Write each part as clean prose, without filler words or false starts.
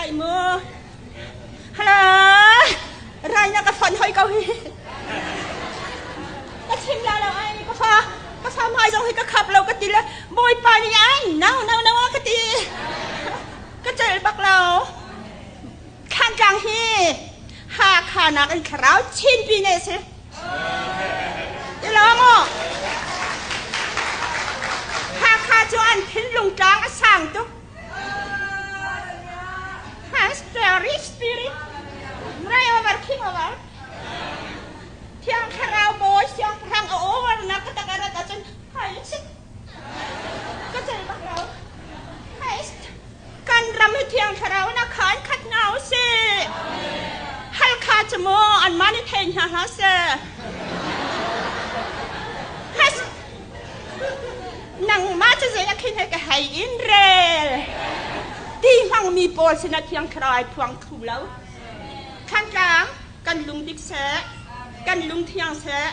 lai mu. Hala, rai na ka fon hoi ko hi. Ka chim la lo ai ka fa ka fa mai zong hi ka khap lo ka ti le bawipa nih ai no no no ka ti. Ka cel bak lo. Thantlang hi Hakha nak in thlarau chinpi ne si. Ti lo maw? Hakha cu an thinlung tlang a sang tuk. Spirit, spirit, ray over, king over. Thiang thlarau bawi siangpahrang a over nak ka tak arat ahcun hai sit. Ka cel bak lo. Hai Kan ram hi thiang thlarau na khan khat hna u sih. Halkha cu maw anmah nih thei hna hlah seh. Nangmah cu zei a khin he ka hei in rel. Ti hmangmi pawl sinah thiang thlarau ai phuang thlu lo. Thantlang kan lung dik seh, kan lung thiang seh,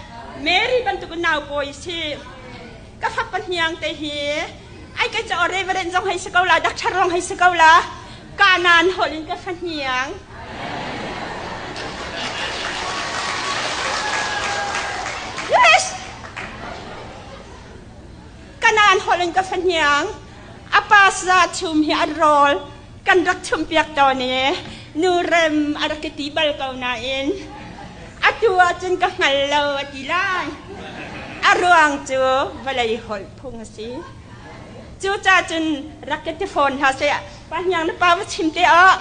Mary bantuk nau pawi si. Ka fapa hniang te hi ai ka caw reverend zong hei si ko la doctor zong hei si ko la kanan holh in ka fahniang yes kanan holh in ka fahniang apa sa chum hi an rawl kan rak chum piak to ni nu rem a rak ti bal ko nain atu ahcun ka hngal lo a ti lai a ruang cu vawlei holh phung a si. Cucaah cun rak ka ti fawn hna seh. Pa hniang na pa va chim te ah.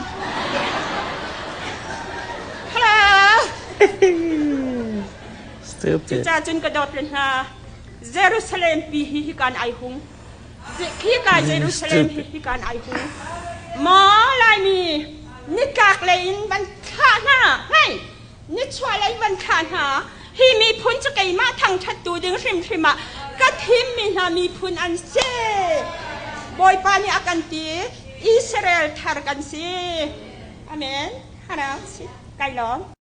Hello. Stupid. Cucaah cun ka dawt le hna. Jerusalem pi hi hi kan ai hung. Khi ka Jerusalem hi hi kan ai hung. Maw Laimi nitlak lei in van thlah hna. Hei nichuah lei van thlah hna. Hi miphun cu keimah thangṭhattu ding hrimhrim ah ka thimmi hna miphun an si. Bawipa nih a kan ti, Israel thar kan si. Amen. Hara si. Kai lawm.